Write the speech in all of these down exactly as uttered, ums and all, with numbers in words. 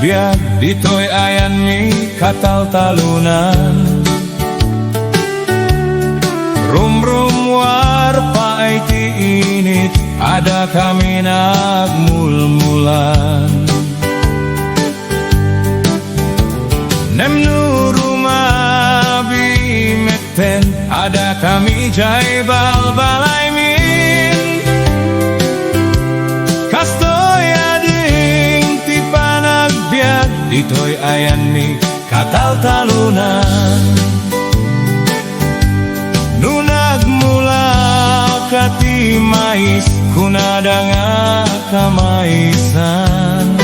biag ditoy ayanmi kataltalonan. Rumrummuar paay ti init, adda kami nagmulmulan. Ngem no rumabi metten, adda kami jay balbalaymin. Kastoy ading ti panagbiag ditoy ayanmi kataltalonan. No nagmulaka ti mais, kunada nga kamaisan.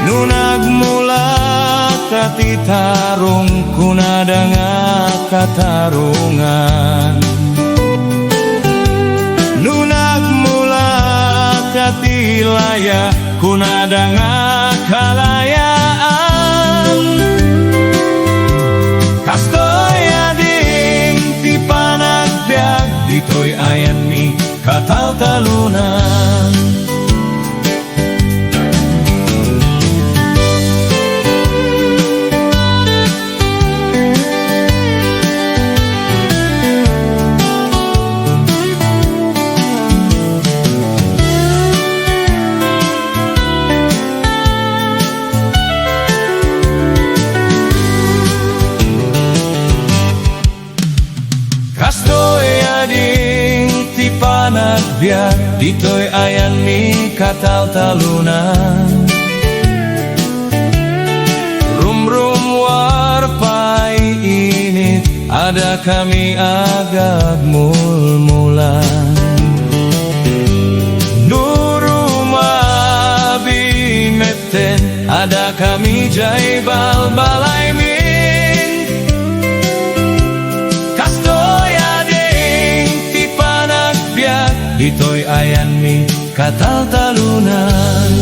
No nagmulaka ti tarong, kunada nga katarongan. No nagmulaka ti laya, kunada nga kalayaan. Kastoy ading ti panagbiag ditoy ayanmi kataltalonan. Kastoy ading ti panagbiag ditoy ayanmi kataltalonan. Rumrummuar pay init, adda kami agagmulmulan. No rumabi metten, adda kami jay balbalaymin. Kastoy ading ti panagbiag ditoy ayanmi kataltalonan.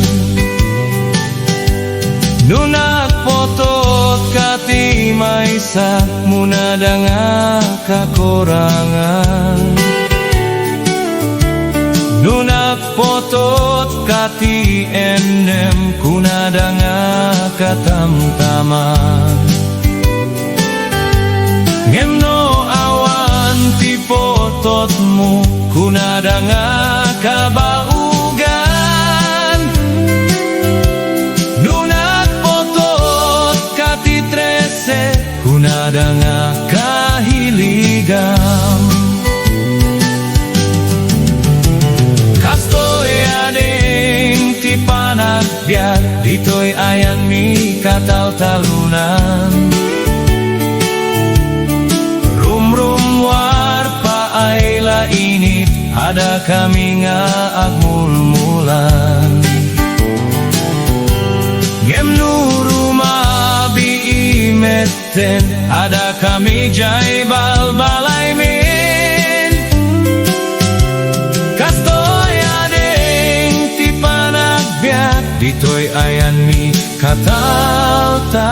No nagputotka ti maysa, kunada nga kakurangan. No nagputotka ti emnem, kunada nga katamtaman. Ngem no awan ti putotmo, kunada nga kabaogan. No nagputotka ti trese, kunada nga kahiligam. Kastoy ading ti panagbiag ditoy ayanmi kataltalonan. Rumrummuar pay la init, adda kami nga agmulmulan. Ngem no rumabi met Ten, adda kami jay balbalaymin. Kastoy ading ti panagbiag ditoy ayanmi kataltaluna.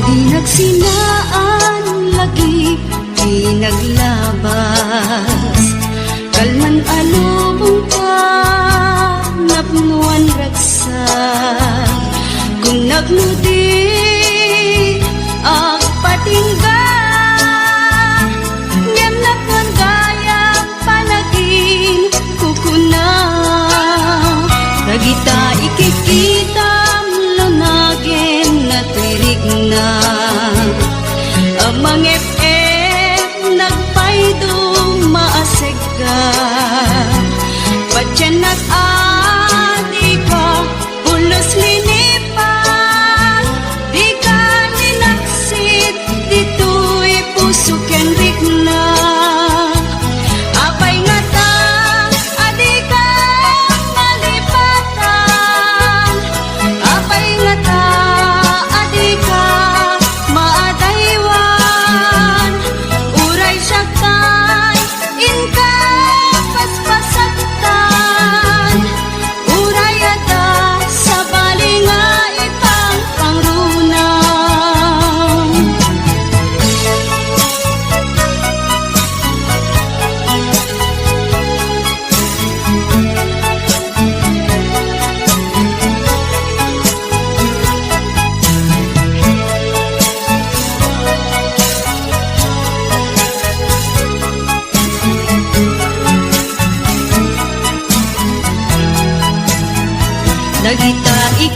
Di nagsinaan lagi ti naglabas. Kalman a lubong ta, napnoan ragsak. Kung nagmudi, agpatingga. Ngem napnoan gayam panaginkukuna. Dagita ikikitam, lunagen natirikna. Agmangep-ep, nagpayduma a segga. Patiennak a dika pulos linipat.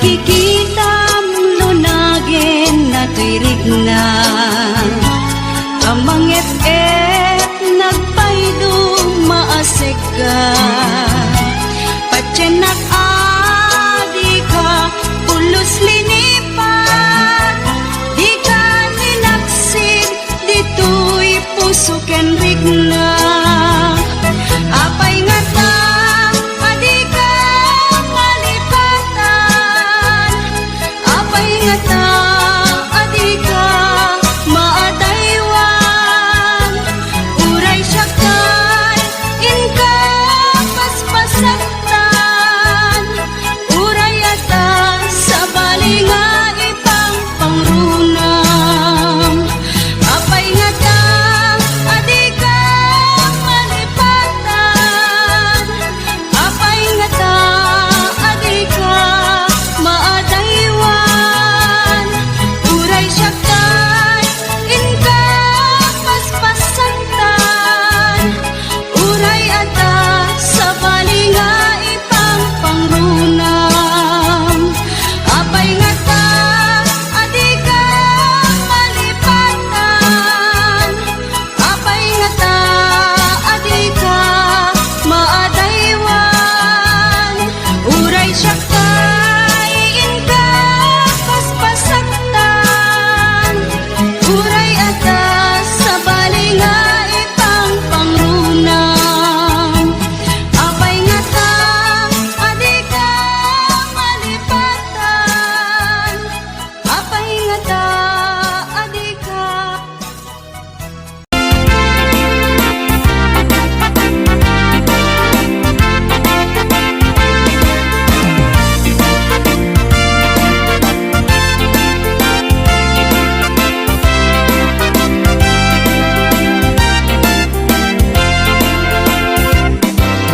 Kikitam no nagen natoy rikna, a manget-et nagpaydum maasekka. Patiennak a dika pulos linipat, dika linaksid ditoy puso ken rikna. Apay ngata a dika malipatan? Apay ngata a dika maadaywan? Uray siak tay inka paspasaktan. Uray adda sabali nga ipangpangrunam. Apay ngata a dika malipatan? Apay ngata a dika maadaywan? Uray siak tay inka paspasaktan. Uray adda sabali nga ipangpangrunam. Apay ngata a dika malipatan? Apay ngata a dika maadaywan? Uray siak tay inka paspasaktan. Uray adda sabali nga ipangpangrunam. Apay ngata a dika malipatan? Apay ngata a dika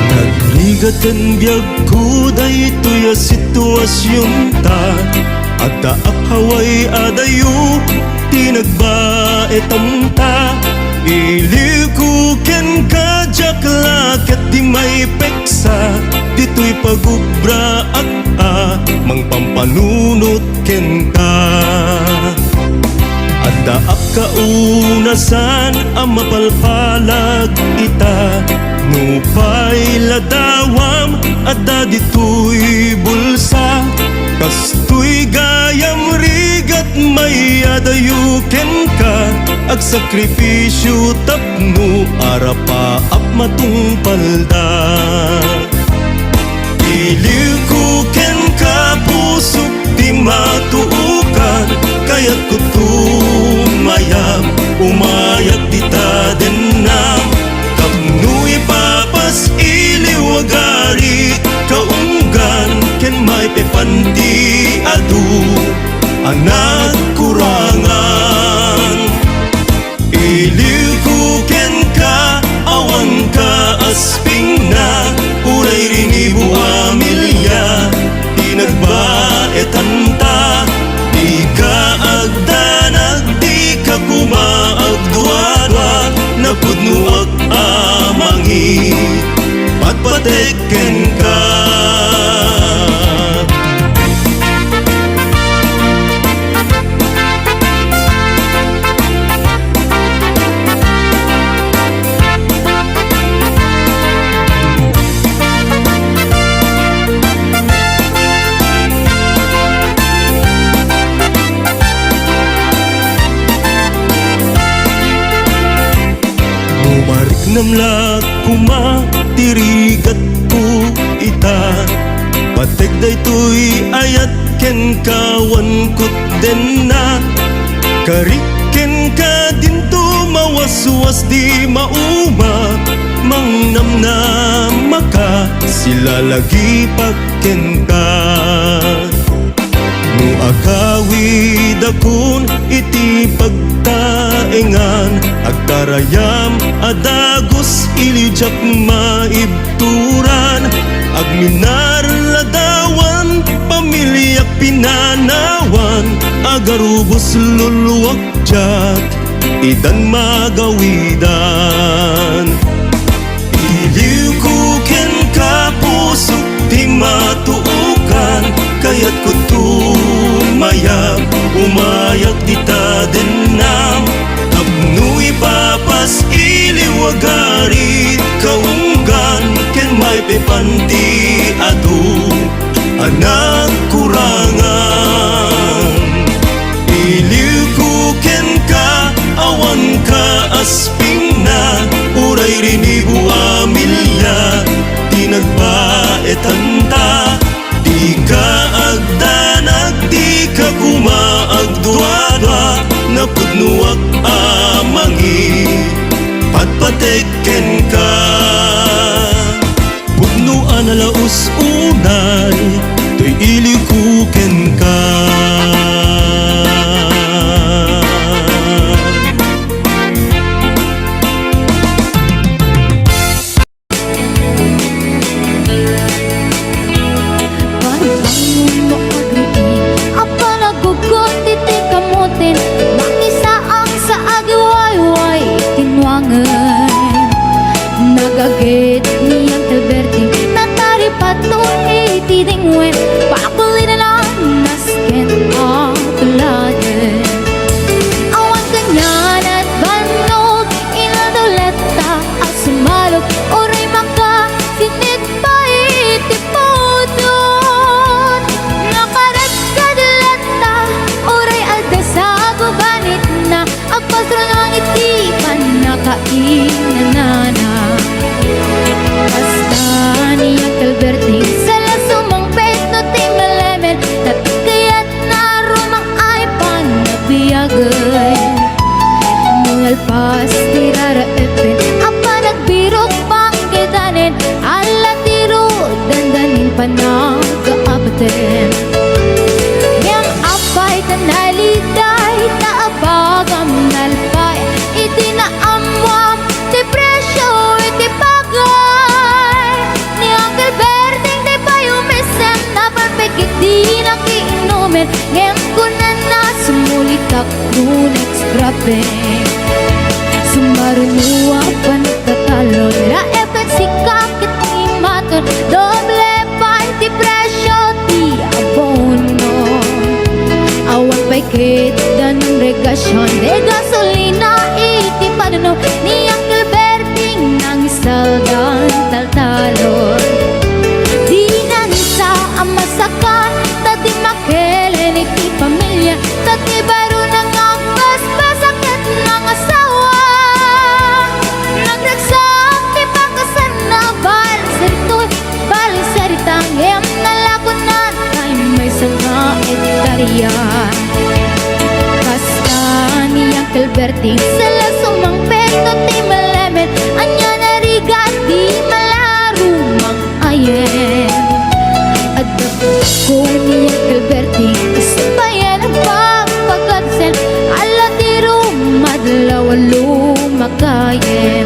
Nagrigat ken biagko daytoy a situasionta. Adda a paway adayo ti nagbaetamta. Iliwko kenka, diak la ketdi maipeksa ditoy pagubraak a mangpampanunot kenka. Addaak kaunasan a mapalpalag ita, nupay ladawam adda ditoy bulsa. Kastoy gayam, rigat, mayadayo kenka, agsakripisio tapno arapaak matungpalda. Iliwko kenka, pusok ti matuokan, kayatko tumayab, umayak dita denna. Tapno ipapas-iliw agarik kaunggan ken maipepan ti adu a nagkurangan. Iliwko kenka, awan kaaspingna, uray rinibo a milia ti nagbaetanta. Dika agdanag, dika koma agduadua, napudnoak a mangipatpatek kenka. Umariknam la koma ti rigatko ita. Pateg daytoy ayat kenka, awan kutdenna. Karik kenka dinto, mawaswas di mauma. Mangnamnamaka, silalagipak kenka. No agawidakon iti pagtaengan, agkarayam a dagus, iliwdiak maibturan, agminar ladawan, pamiliak pinanawan, agarubos luluak diak, idan magawidan. Iliwko kenka, pusok ti matuokan, kayatko Agarit kaunggan ken maipapan ti adu a nagkurangan. Iliwko kenka, awan kaaspingna, uray rinibu a milia ti nagbaetanta. Dika agdanag, dika koma agduadua, napudnoak a mangipatpatek kenka. Pudno a nalaus unay toy iliwko kenka. Parbangon no agriing a panaggugot iti kamoten, mangisaang sa agiwayway iti nuangen. Nagaget ni Uncle Berting, nataripato iti dingwen, pakulinan a nasken a tuladen. Awan kaniana ti bannog, inaldaw latta a sumalog, uray makasinit pay ti pudot. Nakarekkad latta, uray adda sa gubanitna, agpasrunong iti pannakainanana. Kasta ni Uncle Berting, sala sumangpet no ti malemed, ta ti kayat na rumang ay panabiagen. Nalpas ti raraepen a panagbirok pangkitanen, ala ti ru dandanin panagaabaten. Ngem apay ta naliday ta abagam nalpay iti naammoam ti presio iti bagay. Ni Uncle Berting ti pay umisem, napan pay ket di nakiinumen, ngem kunana, sumulitak no next grabe. Sumaruno a panagtatalon, raep ket sika ket imaton, doble pay ti presio ti abono. Awan pay ket danum regasion, ti gasolina iti panunom ni Uncle Berting, nangisaldan taltalon. Di nangisa a masakan, ta di makelen iti pamilia, ta ti baro nangabasbasa ket nangasawa. Nagragsak ti pakasanna, bali saritoy, bali sarita, ngem nalakonan tay maysa nga ektaria. Kasta ni Uncle Berting, sala sumangpet no ti malemed, ania narigat ti malarumang ayen. Adda ko ni Uncle Berting, isu pay a nagpapagabsent, ala ti rumadlaw a lumakayen.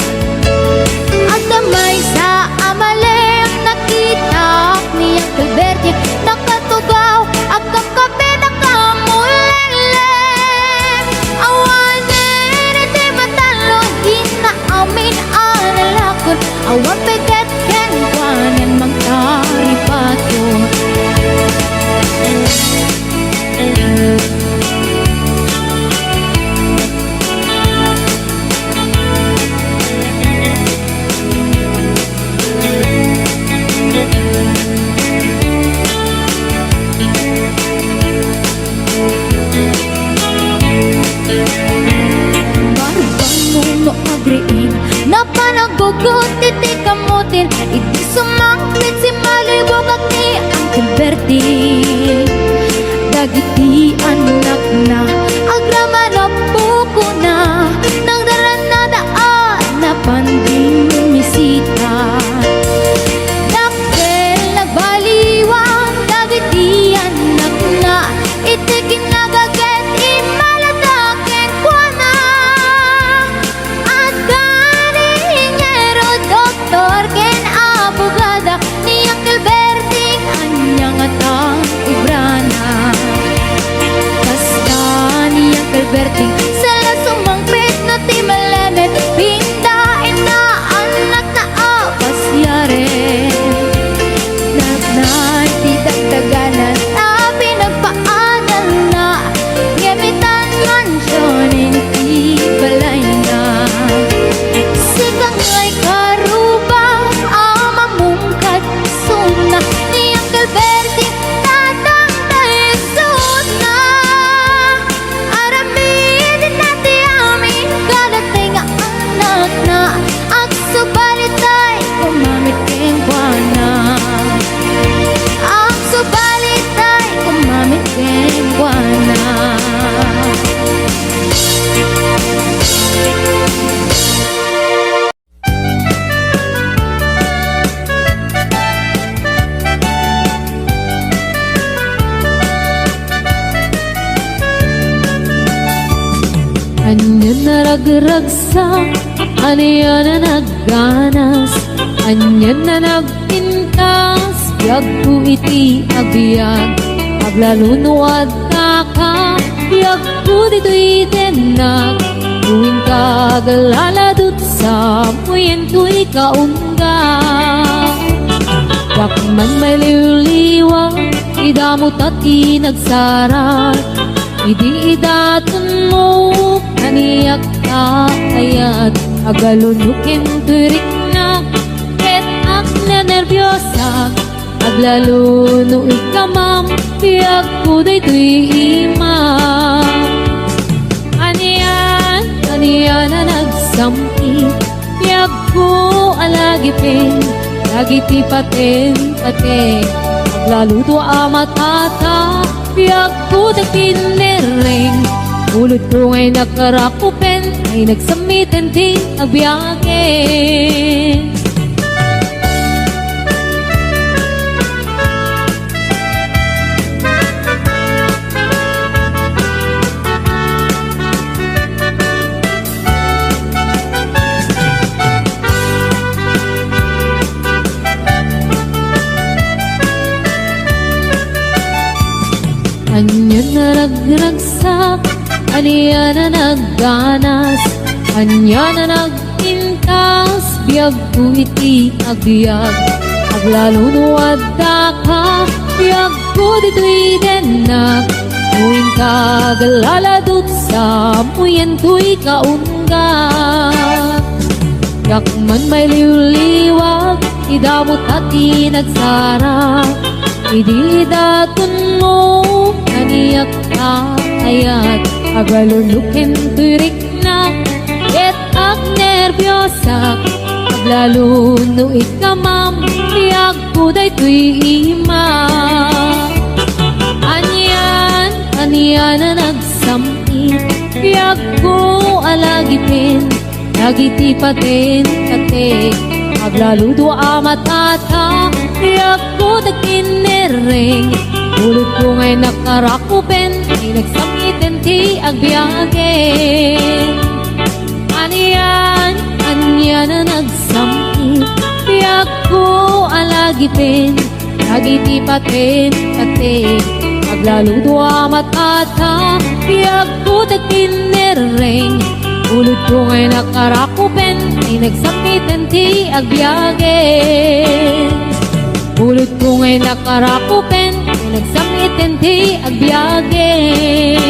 Adda maysa a malem, nakitak ni Uncle Berting, nakatugaw, agkapkape, nakamulengleng. Awanen iti matalon, di naamin a nalakon, awan pay ket kenkuanan mangtaripaton. Barbangon no agriing, napan naggugot iti kamoten, idi sumangpet, simmalibogak ni Uncle Berting. Dagiti annakna, agraman a pukona, nagdarannada a napan dimmisita. Dakkel nagbaliwan dagiti annakna, iti kinagaget, immalada kenkuana. Adda ni ingenyero, doktor, ken abogada, ni Uncle Berting, ania ngata ti obrana? Kasta ni Uncle Berting, sala sumangpet no ti malemed, pindaenna annakna a Nagragsak, ania a nagganas, ania a nagpintas, biagko iti agbiag, aglalo no addaka, biagko ditoy dennak, no inka aglaladut, samoyen toy kaunga. Diak man mailiwliwa, idamot a ti nagsarak, idi idatonmo kaniak ta ayat, aglalo no ken toy riknak, ket agnenerbiasak, aglalo no ikkamam, biagko daytoy ima. Anian, anian a nagsam-it, biagko a lagipen, dagiti paten-paten, aglalo no a matata, biagko dagiti nerreng, ulodko nga inakarakupen, ay nagsammiten ti agbiagen. Ania a nagragsak, ania a nagganas, ania a nagpintas, biagko iti agbiag. Aglalo no addaka, biagko ditoy dennak. No inka aglaladut, samoyen toy kaunga. Diak man mailiwliwag, idamot a ti nagsarak. Idi idatonmo kaniak ta ayat, aglalo no ken toy riknak, ket agnerbiosak, aglalo no ikkamam, biagko daytoy ima. Anian, anian a nagsam-it, biagko a lagipen, dagiti paten-paten, aglalo no a matata, biagko dagiti nerreng, ulodko nga inakarakupen, ay nagsammiten ti agbiagen. Anian, anian a nagsam-it, biagko a lagipen, dagiti paten-paten, aglalo no a matata, biagko dagiti nerreng, ulodko nga inakarakupen, ay nagsammiten ti agbiagen. Ulodko nga inakarakupen, ay nagsammiten ti agbiagen.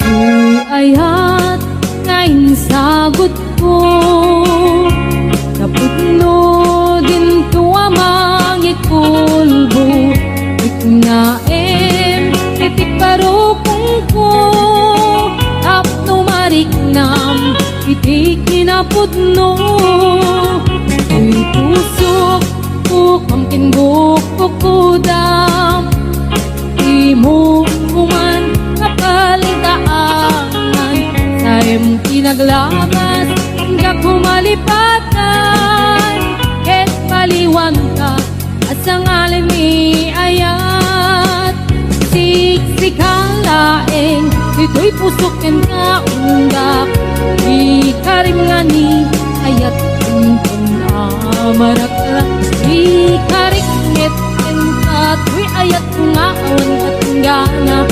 Ti ayat nga insagutko, napudno dinto a mangikulbo. Riknaem iti karukongko tapno mariknam iti kinapudno. Ti pusok, bukam ken gukgukudam. Imo koman nga palintaangan, saem ti naglagas, nga kumalipatan, ket paliwanka a sangalinmi ayat. Siksika laeng, ditoy pusok ken kaundak, ikarim nga ni ayat, inton a marakrak, ikarikmet ken katoy ayat nga awan katunggana,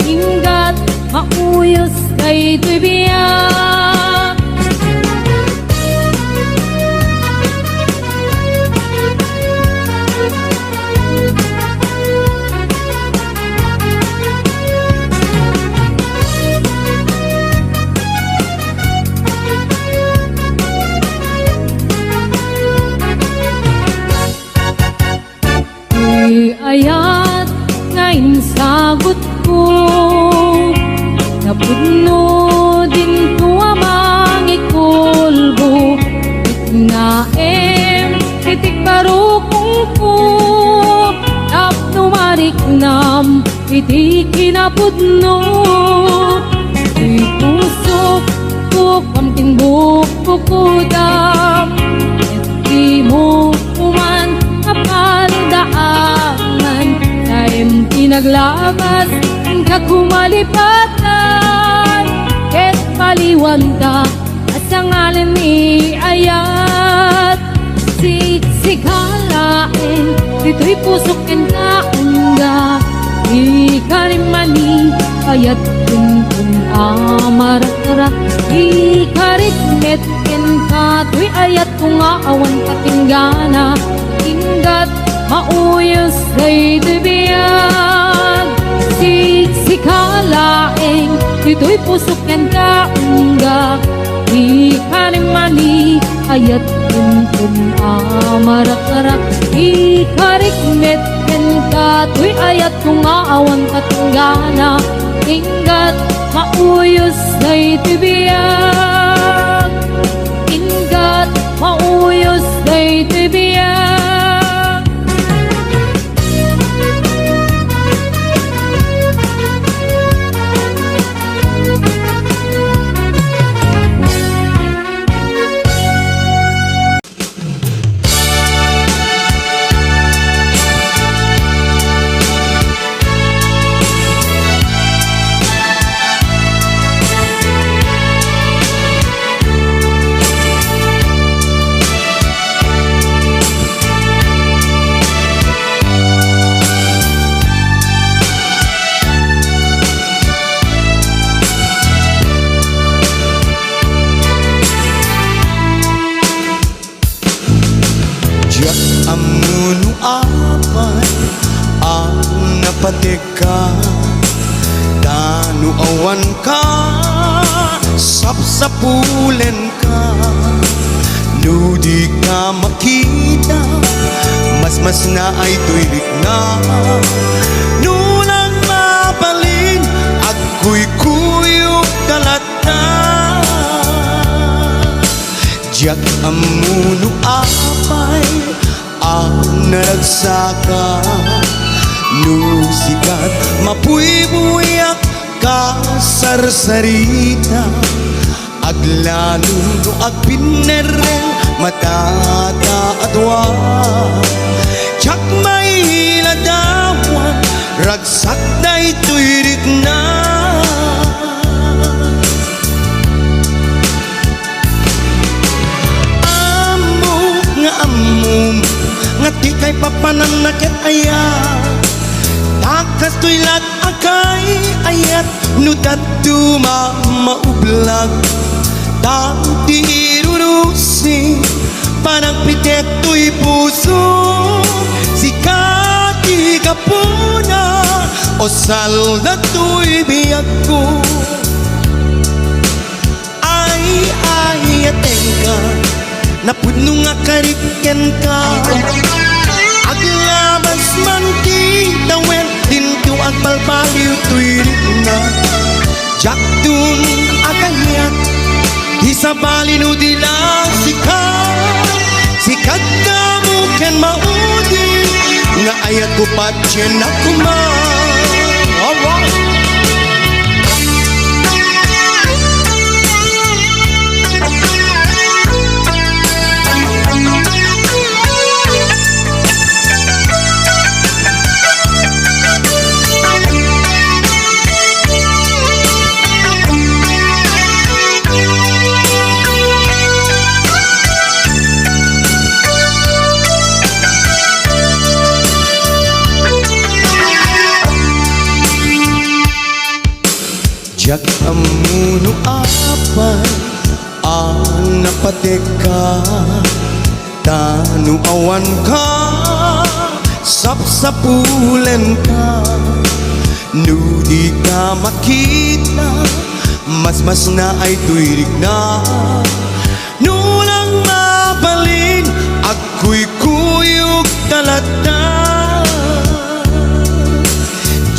inggat mauyos daytoy biag. Ti ayat nga insagutko, Iknam iti kinapudno, iti pusok, bukam ken bukbukudam. Iti mo man a paldaangan, taem ti naglabas, inka kumalipatan, ket paliwanta a sangalen ni ayat. Siksika laeng ditoy pusok ken kaunda. Ikarimani ayat ken kun a marakrak. Ikarit met ken katoy ayat ko nga awan katinggana. Inggat mauyos daytoy biag. Siksika laeng ditoy pusok ken kaunda. Ikarimani ayat ken kun a marakrak. Ikarit met ken katoy ayat ko nga awan katinggana. Inggat mauyos daytoy biag. Inggat mauyos daytoy biag. Diak ammo no apay a napategka, ta no awanka, sapsapulenka. No dika makita, masmasnaay toy rikna. No lang mabalin, agkuykuyogka latta. Diak ammo no apay a naragsaka, no sikat mabuybuyak, kasarsarita. Aglalo no agpinnerreng, matataadua. Diak mailadawan, ragsak daytoy rikna. Ammok nga ammom nga dikay papananna ket aya. Ta kastoy lat a kay-ayat no dadduma maublag. Ta ti irurusi panagpitek toy puso, sika ti gapuna, o salda toy biagko. Ay, ay, atenka, napudno nga karit kenka. Aglabas man ti tawen, dinto agbalbaliw toy rikna. Diakton a kayat, isabali no di la sika. Sika gamo ken maudi, nga ayatko patien a koma. Alright. Diak ammo no apay a napategka, ta no awanka, sapsapulenka. No dika makita, masmasnaay toy rikna. No lang mabalin, agkuykuyogka latta.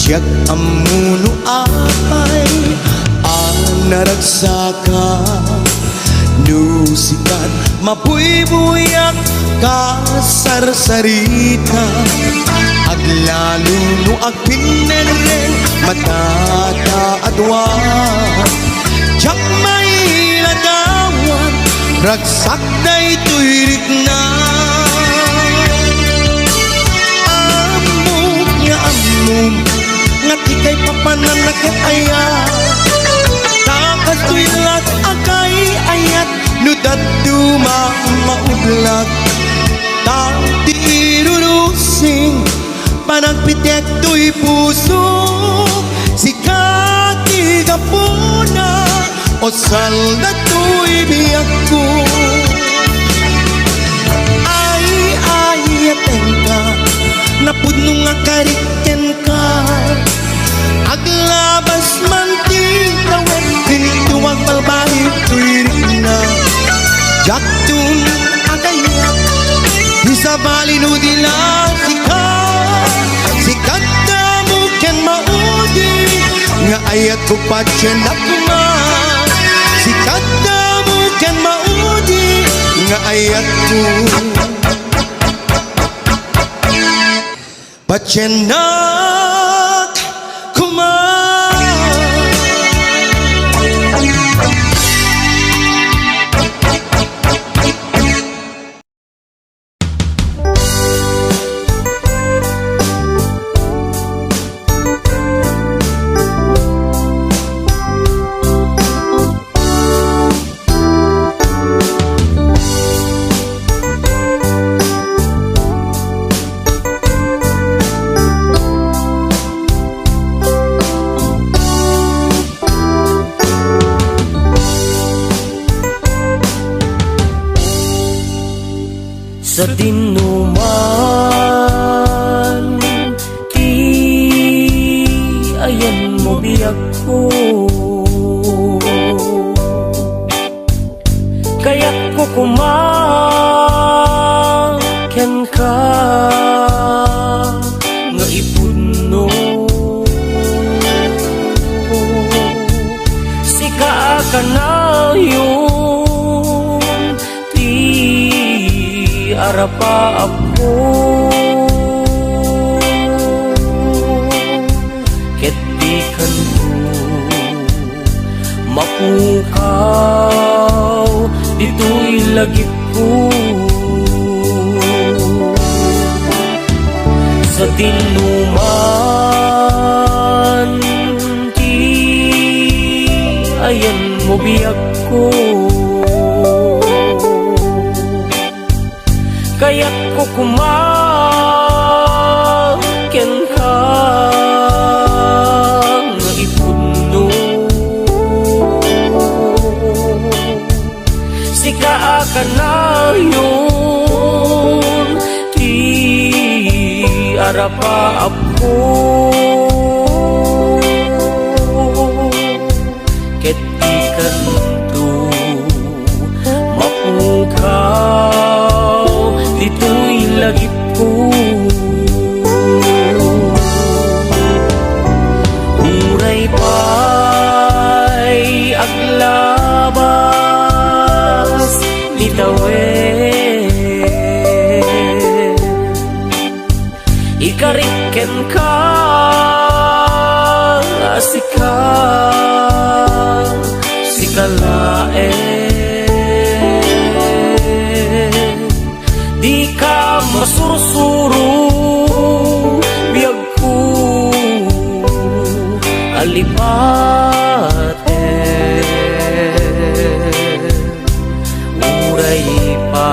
Diak ammo no apay a naragsaka, no sikat mabuybuyak, kasarsarita. Aglalo no agpinnerreng matata a dua. Diak mailadawan, ragsak daytoy rikna. Ammok nga ammom nga ti kaipapananna ket ayat. Ta kastoy laeng a kay-ayat no dadduma maudlak. Ta ti irurusing panagpitek toy pusok, sika ti gapuna, o salda toy biagko. Ay, ay, atenka, napudno nga karik kenka. Aglabas man ti tawen, dinto agbalbaliw toy rikna. Diakton agayat, di sabali no di la sika. Sika damo ken maudi, nga ayatko patienak man. Sika damo ken maudi, nga ayatko patienak koma. Sadino man ti ayanmo biagko. Kayatko koma kenka nga ipudno. Sika a kanayon ti arapaapko. Ket dikanto mapukaw ditoy lagipko. Sadino man ti ayanmo biagko. Kayatko koma kenka nga ipudno. Sika a kanayon ti arapaapko. Ket dikanto mapukaw ditoy lagipko. Uray pay aglabas ni tawen, ikarik kenka a sika, sika laeng. Dika masursuro, biagko a lipaten. Uray pa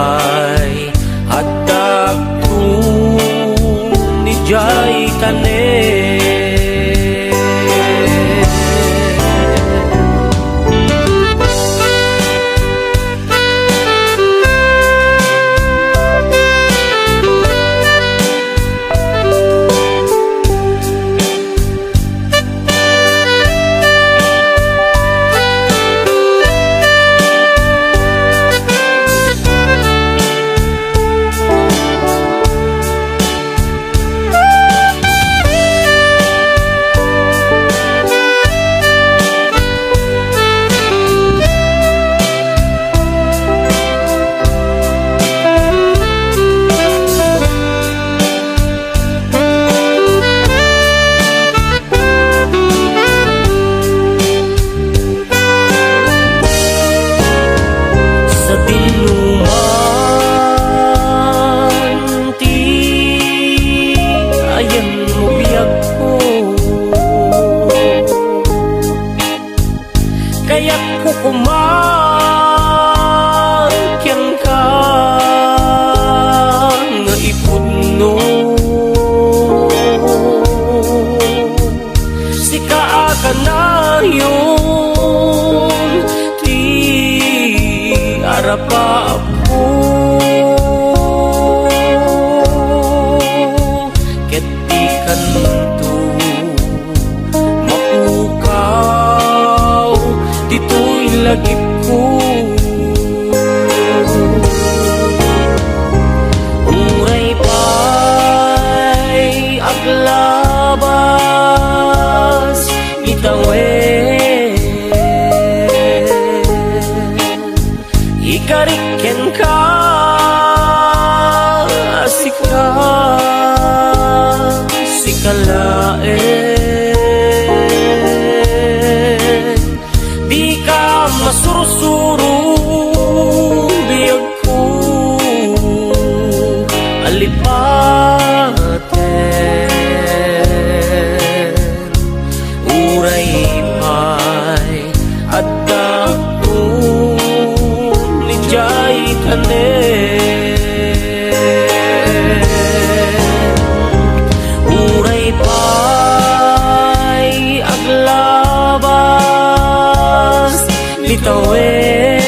Numan ti ayanmo, biagko, kayatko koma kenka nga ipudno. Sika a kanayon ti arapaapko, ket dikanto mapukaw ditoy lagipko. Uray pay aglabas ni tawen, ikarik kenka a sika, sika laeng. Dika masursuro, biagko, a lipaten. Uray pay adda idiay tanem. Uray pay aglabas ni tawen,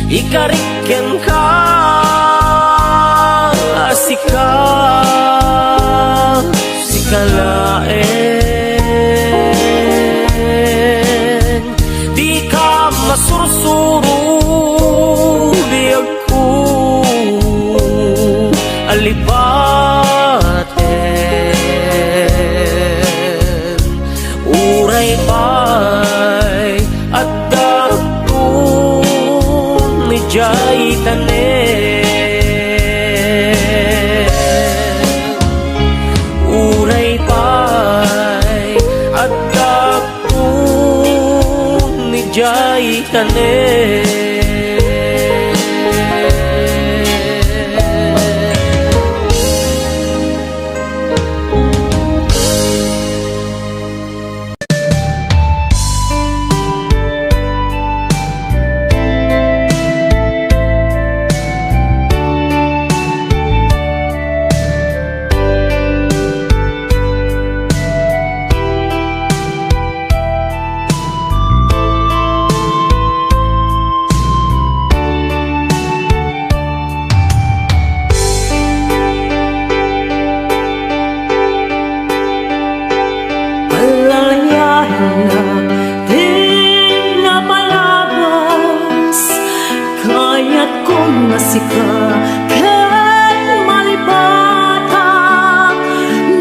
ikarik kenka a sika, sika laeng. Dika masursuro, biagko, a lipaten. Uray pay adda idiay tanem. Uray pay adda idiay tanem. Palayaannak ti napalabas, kayatko nga sika ket malipatak.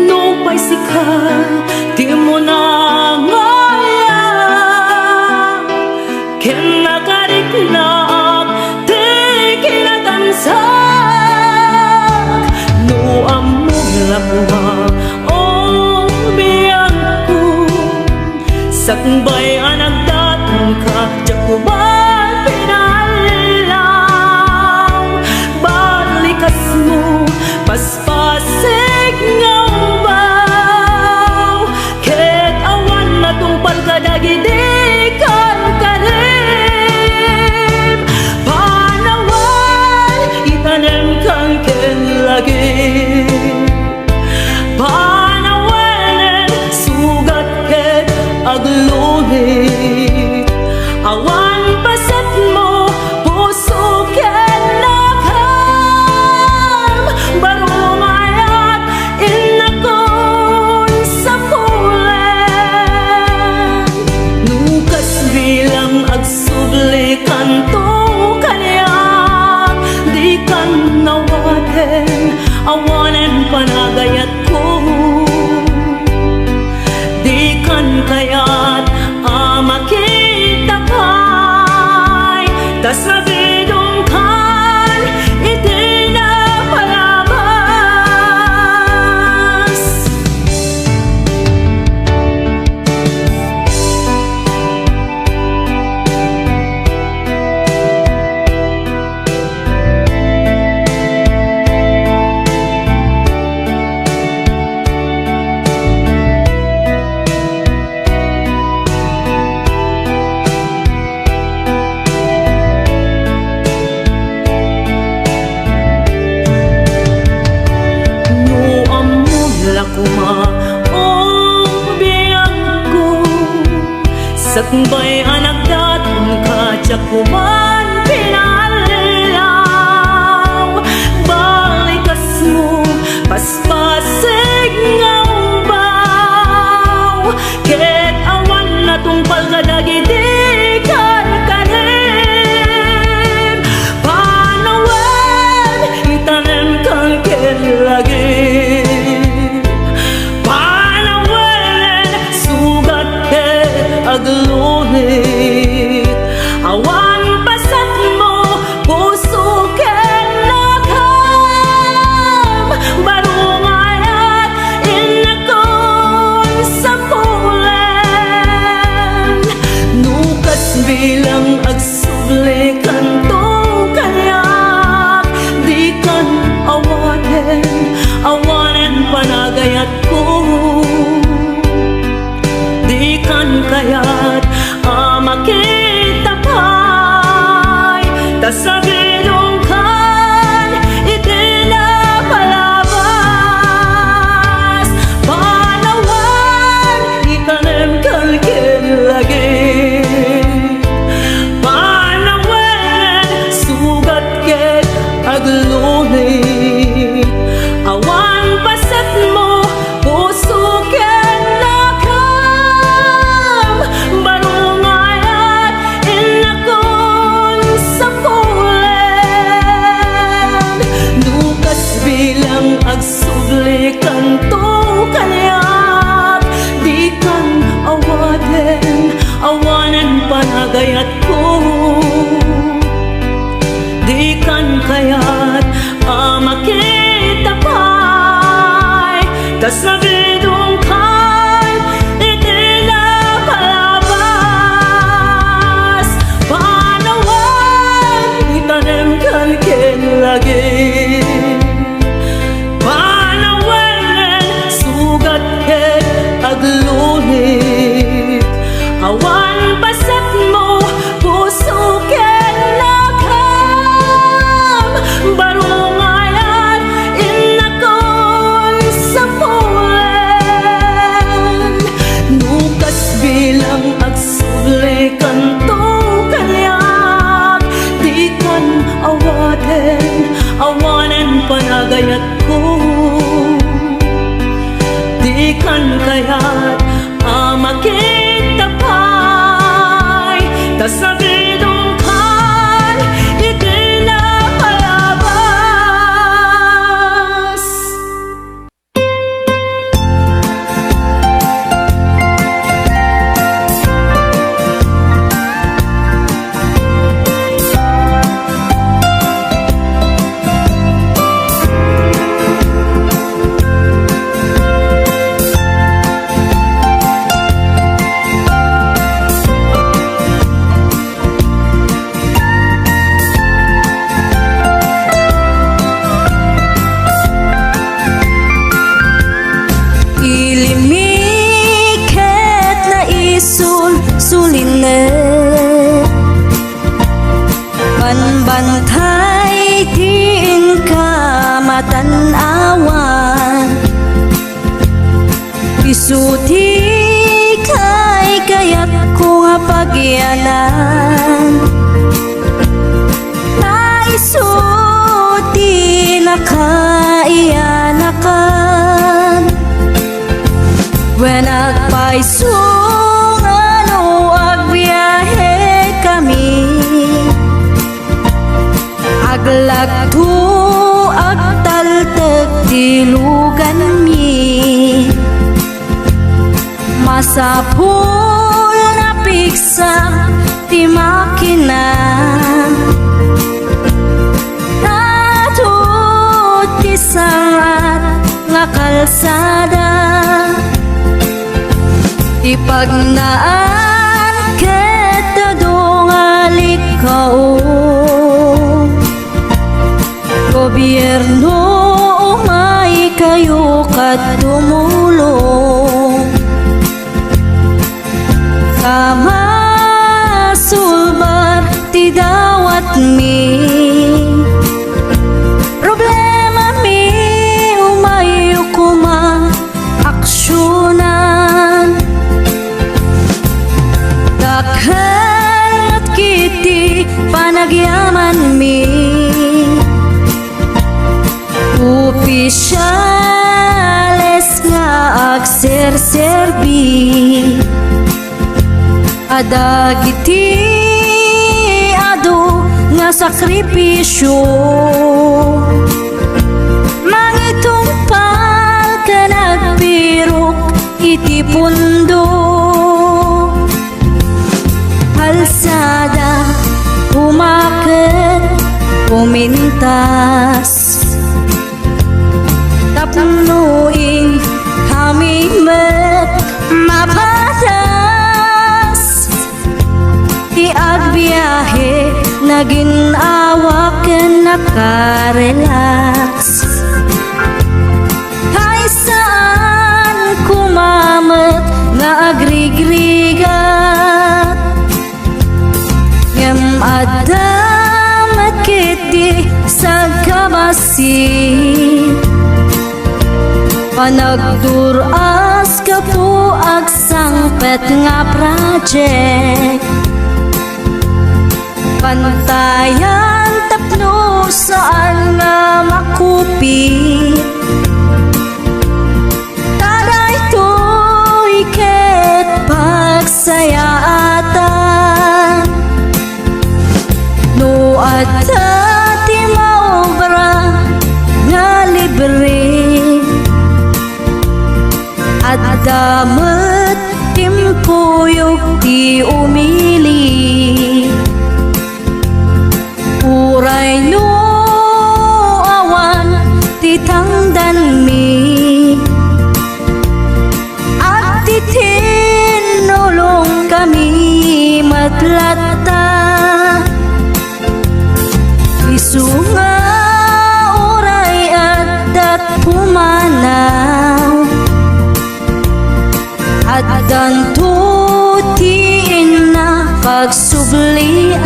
Nupay sika ti umuna nga ken nakariknaak ti kinatansak. No ammom la koma, o biagko, sakbay a nagdatonka, diak koma pinallang. Balikasmo, paspasig nga umbaw, ket awan natungpalka dagidi kankarim. Panawen, itanemkan ken lagip. Panawen, sugat ket aglugit. Awan pasetmo, puso ken nakam. Baro mayat, innakon sapulen. No kas bilang agsubli kanto kaniak, dikan nawaten, awanen panagayatko. Dikan kayat a makita pay, ta sabidongkan iti napalabas. Bay a nagdaton ka, diak man pinallilaw. Balikasmo, paspasig nga umbaw. Ket awan natungpal kadagiti karkarem. Panawen, itanem kan ken lagip. Panawen, sugat ket aglunit. Awan pasetmo, puso ken nakam. Baro nga ayat, innakon sapulen. No kas bilang agsubli kanto kaniak, dikan awaten, awanen panagayatko. Dikan kayat a makita pay, ta sabidongkan iti napalabas. Panawen, itanem kan ken lagip. Panawen, sugat ket aglunit. Awan pasetmo, puso ken nakam. Baro nga ayat, innakon sapulen. No kas bilang agsubli kanto kaniak, dikan awaten, awanen panagayatko. Dikan kayat a makita pay, ta sabidongkan iti napalabas. Panawen, itanem kan ken lagip. Panawen, sugat ket aglunit. Awan pasetmo, puso ken nakam. Baro nga ayat, innakon sapulen. No kas bilang agsubli kanto kaniak, dikan awaten, awanen panagayatko. Dikan kayat a makita pay, ta sabidongkan iti napalabas. Ilimmi ket naisulsulinek. Panbantay ti inka matan-awan. Isu ti kaykayatko nga pagyanan. Ta isu ti nakaiyanakan. Wen agpayso nga no agbiahekami, aglagto, agtaltek ti luganmi. Masapul nga pigsa ti makina. Adu ti sangat nga kalsada. Ti pagnaan ket adu nga likkaw. Gobierno, umaykayo ket tumulong. Kamasulbar ti dawatmi. Problemami, umayyo koma aksionan. Ta ti panagyamanmi. Opisyales nga agserserbi, a dagiti adu nga sakripisio, mangitungpal ken agbirok iti pundo. Alsada, umaket, umintas, tapno inkami met mapadas. Ti agbiahe, nagin-awa ken nakarelax. Hay saan koma met nga agrigrigat, ngem adda met ketdi sagkabasi. Panagdur-as gapu agsangpet nga project. Pantayan tapno saan nga makupit. Ta daytoy ket pagsayaatan. No adda ti maobra nga libre, adda met timpuyog ti umili. Uray no awan ti tangdanmi, agtitinnulongkami met latta. Isu nga uray addat pumanaw, addanto ti innak agsublian.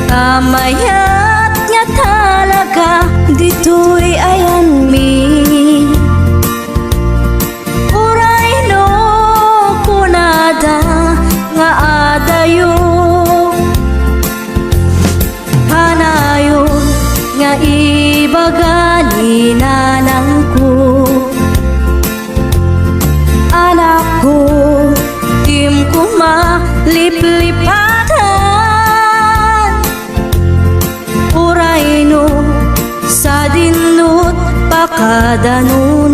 Ta mayat nga talaga ditoy ayanmi. Uray no kunada nga adayo, kanayon nga ibaga ni nanangko. Anakko, dim koma liplipatan. Uray no sadinot pakadano.